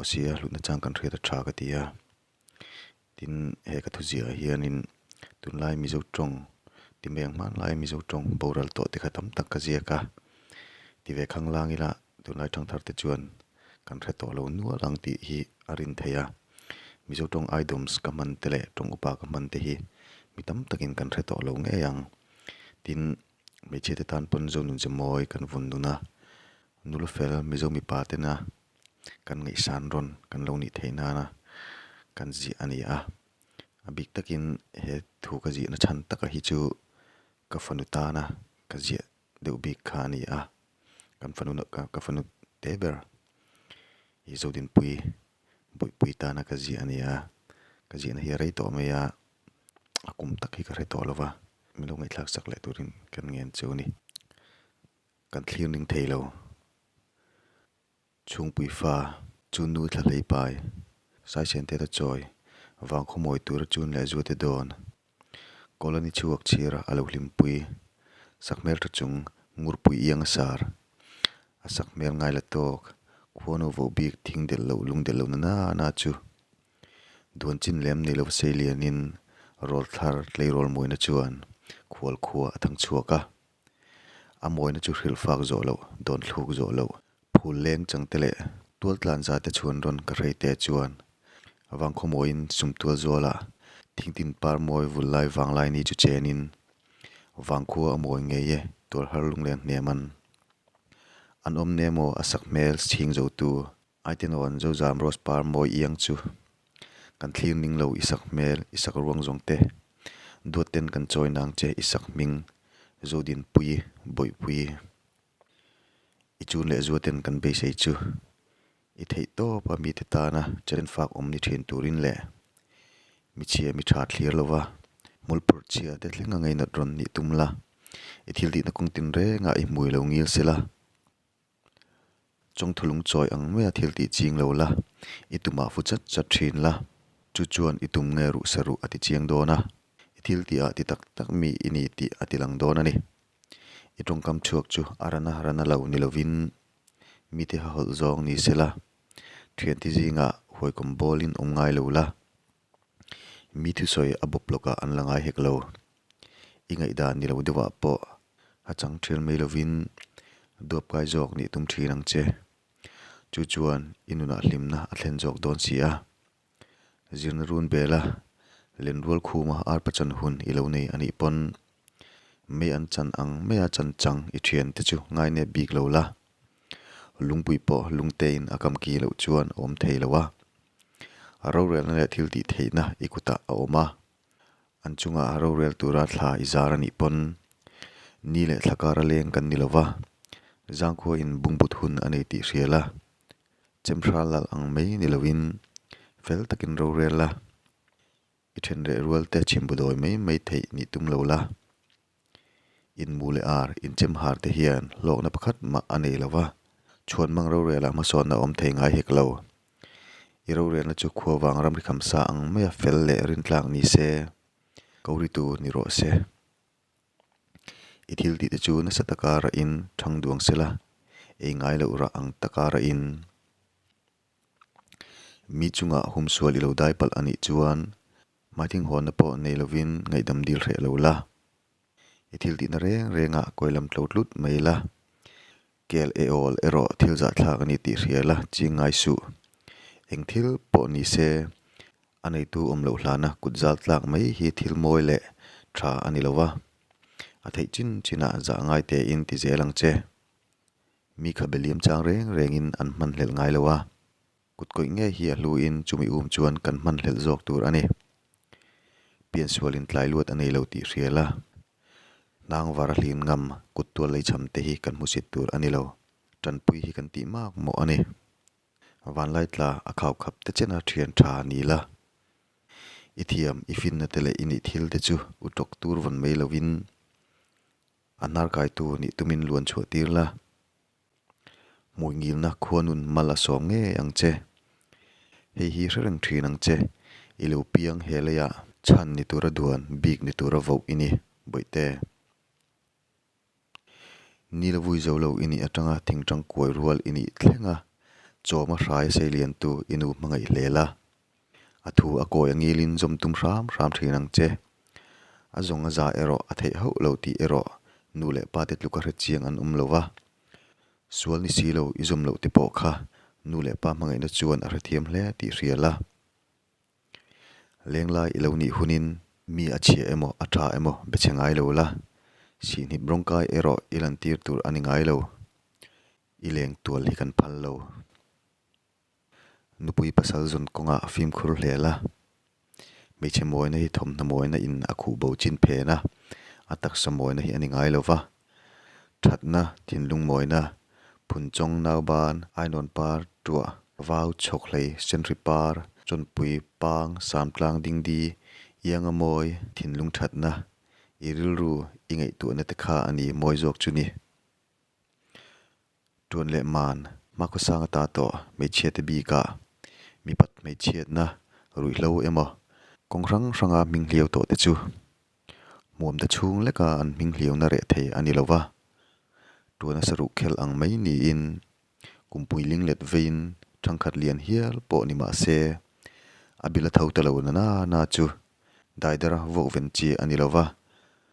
pawimawh si a, hlutna chang kan hriat a tha ka ti a. Tin, he ka thuziah ah hianin tunlai Mizo tawng ti mai ang hmanlai Mizo tawng boral tawh te kha tam tak ka ziak a. Ti ve khanglang ila tunlai thangthar te chuan kan hre tawh lo nual ang tih hi a rin theih a. Mizo tawng idioms ka hman te leh tawng upa ka hman te hi mi tam takin kan hre tawh lo ngei ang. Tin, hmeichhia te tan pawn Zonun ze mawi kan vun nun a, nula fel Mizo mipa tena kan ngaihsan rawn kan lo nih theih nana kan ziah a ni a. A bik takin he thu ka ziahna chhan taka hi chu ka fanu tana ka ziah deuh bik kha a ni a. Kan fanu ka fanu te ber hi Zodinpui Buihpui tana ka ziah a ni a, ka ziahna hi a rei tawh mai a, a kum tak hi ka hre tawh lo va, min lo ngaihthlak sak leh turin kan ngen chu a ni. Kan thlir ning thei lo. Chhungpui fa chu nu thla hlei pai, Saisen te ta chawi, vangkhaw mawi tura chun leh zuate dawn, Colony chhuak chhir a lo hlimpui, sakhmel tha chung ngurpui iang a sar, a sakhmel ngai la tawk, khuanu voh bik thing delh loh lung delh loh na na na chu duan chin lem nei lo sei lianin rawl thlar tleirawl mawina chuan khual khua a thang chhuak a, a mawina chu hrilh fak zawh loh dawn thluk zawh loh phul leng chang te leh tual tlan za te chhuan rawn ka hrei te chuan vangkhaw mawiin sum tual zuala thingtin par mawi vul lai vang lai ni chu chenin vangkhua a mawi ngei e tual har lunglen hnem an an awm ne maw a sak hmel chhing zo tu Aitenawn Zozam Rose par mawi iang chu kan thlir ning lo i sak hmel i sak ruang zawng te duat ten kan chawi nang che i sak hming Zodinpui Bawihpui. I chun leh zua ten kan beisei chu i theih tawp a mite tana challenge fak awm ni thin turin leh mi chhia mi tha thlir lova hmulphurh chhia te thleng a ngainat rawn nih tum la, i thil tihna kawng tin rengah i hmui lo ngil sela, chawngthulung chawi ang maia thil tih ching lo la, i tumah fu chat chat thin la, chu chuan i tum nge ruh sa ruh a ti chiang dawn a, i thil tihah ti tak tak mi i ni tih a ti lang dawn a ni. I tawngkam chhuak chu a rana rana lo ni lovin mite ha hawlh zawng ni sela, thiante zingah huaikawm bawlin awm ngai lo la, mi thusawi a bawp lawkah an la ngai hek lo. I ngaihdan ni lo deuhah pawh a chang thial mai lovin duap kai zawk nih tum thin ang che. Chu chuan i nunah hlimna a thlen zawk dawn si a. Zirna run bela lenrual khuma arpa chan hun i lo nei a nih pawn mei an chan ang maia chan chang i thian te chu ngainep bik lo la. Lungpui pawh lungtein a kam ki loh chuan a awm thei lo a. A rorelna leh thil tih theihna i kutah a awm a. An chungah rorel tura thla i zar a nih pawn ni leh thla kar a leng kan ni lo va, zangkhua in bungbut hun a nei tih hria la. Chemhra lal ang mai ni loin fel takin rorel la, i then reh rual te chhimbu dawi mai mai theih nih tum lo la. Inmu leh ar, inchemhar te hian hlawkna pakhat mah a nei lo va, chhuanmang rorel ah hmasawnna awm thei ngai hek lo. I rorelna chu khuavang ramri khamsa ang maia fel leh rintlak ni se, ko ritu ni rawh se. I thil tih te chu nasa taka rahin thang duang sela, ei ngai loh rah ang taka rahin mi chungah humsual i lo dai palh a nih chuan hmaithing hawnna pawh nei lovin ngaihdam dil hreh lo la. I thil tihna reng rengah kawilam tlo tlut mai la, kel e awl erawh thil zahthlak a ni tih hria la ching ngai suh. Eng thil pawh ni se, A neitu awm loh hlana kut zal tlak mai hi thil mawi leh tha a ni lo va, a theih chin chinah zah ngai tein ti zel ang che. Mi kha beliam chang reng rengin an hmanhlelh ngai lo a, kut kawih ngei hi a hluin chumi um chuan kan hmanhlelh zawk tur a ni. Piansualin tlai luat a nei lo tih hria la, hnang var a hlin ngam kut tual leichham te hi kan hmusit tur a ni lo, tanpui hi kan tih mak mawh a ni. Vanlai tla a khau khap te chena thian tha ni la. I thiam, i finna te leh i nih thil te chu u tawk tur vawn mai lovin a hnar kaitu nih tumin luan chhuah tir la. Hmui ngilna khuanun mal a sawm ngei ang che. Hei hi hre reng thin ang che, i lo piang he leiah chhan ni tura duan bik ni tura voh i ni, Bawihte. Ni la vui zo lo i nih atanga thingtang kuai rual i nih thleng a, Chawma hrai seiliantu i nu hmangaih hle la. A thu a kawi a ngilin zawm tum hram hram thin ang che. A zawng a za erawh a theih hauh lo tih erawh nu leh pa te tluka hre chiang an awm lo va. Sual ni si lo i zawm loh te pawh kha nu leh pa hmangaihna chuan a hrethiam hle tih hria la. Lenglai i lo nih hunin mi a chhia emaw a tha emaw be chhe ngai lo la, sihhnip rawngkai erawh i lantir tur a ni ngai lo. I leng tual hi kan phal lo. Nupui pasal zawn kawngah fimkhur hle la. Hmeichhe mawina hi thawmhnaw mawina in a khuh bo chin phen a, a taksa mawina hi a ni ngai lo va. Thatna, thinlung mawina, phunchawng nauban, ainawn par, tuah, vau, chhawkhlei, senhri par, chawnpui, pang, samtlang, dingdi, ianga mawi, thinlung thatna, i rilru, i ngaihtuahna te kha a ni mawi zawk chu ni. Tuan leh man, hmakhawsang ata tawh hmeichhiate bikah mipat hmeichhiatna ruihhlo emaw kawng hrang hranga hming hliau tawh te chu hmuamte chhung leka an hming hliauna reh thei a ni lo va. Tuana saruh khelh ang mai niin kumpui linglet veiin thangkhat lian hial pawh ni mah se a bil a tho ta lo na na na chu daidara vuakven chi a ni lo va,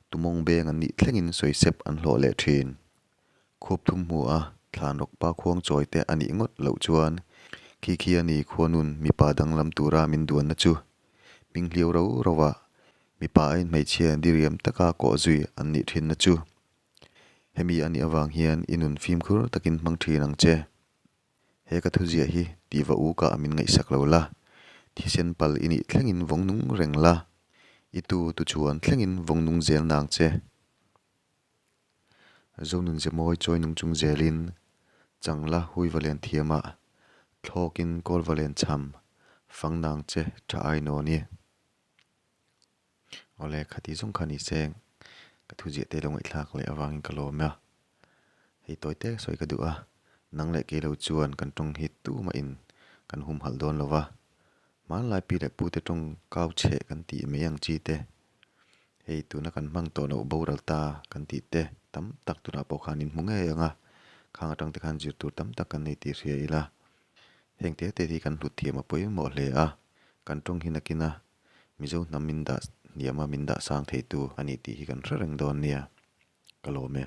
tumawng beng an nih thlengin sawisep an hlawh leh thin. Khuap thum hmu a, thlan rawk pa khuang chawi te a nih ngawt loh chuan khi khi a ni khuanun mipa danglam tura min duanna chu hming hliau ro ro ah mipa aiin hmeichhia diriam taka kawh zui an nih thinna chu. Hemi a nih avang hian i nun fimkhur takin hmang thin ang che. He ka thuziah hi tiva u kah min ngaihsak lo la, thisen pal i nih thlengin vawng nung reng la, i tu tu chuan thlengin vawng nung zel nang che. Zonun Zemawi chawi nung chung zelin Changla hui va len thiamah thlawkin kawl va len chham fang nang che tha ai nawn i. Awle khati zawng kha ni se ka thuziah te lo ngaihthlak leh avangin ka lawm a. Hei tawi te sawi ka duh a, nang leh kei lo chuan kan tawng hi tumahin kan humhalh dawn lo va, hmanlai pi leh pu te tawng kau chheh kan tih mai ang chi te Hei tuna kan hmang tawh loh boral ta kan tih te tam tak tunah pawh khan in hmu ngei ang a, khang atang te khan zir tur tam tak kan nei tih hria ila. Heng te te hi kan hlut thiam a pawimawh hle a, kan tawng hi nakin a Mizo hnam min dah hniam a min dah sang theitu a ni tih hi kan hre reng dawn nia. Ka lawm e.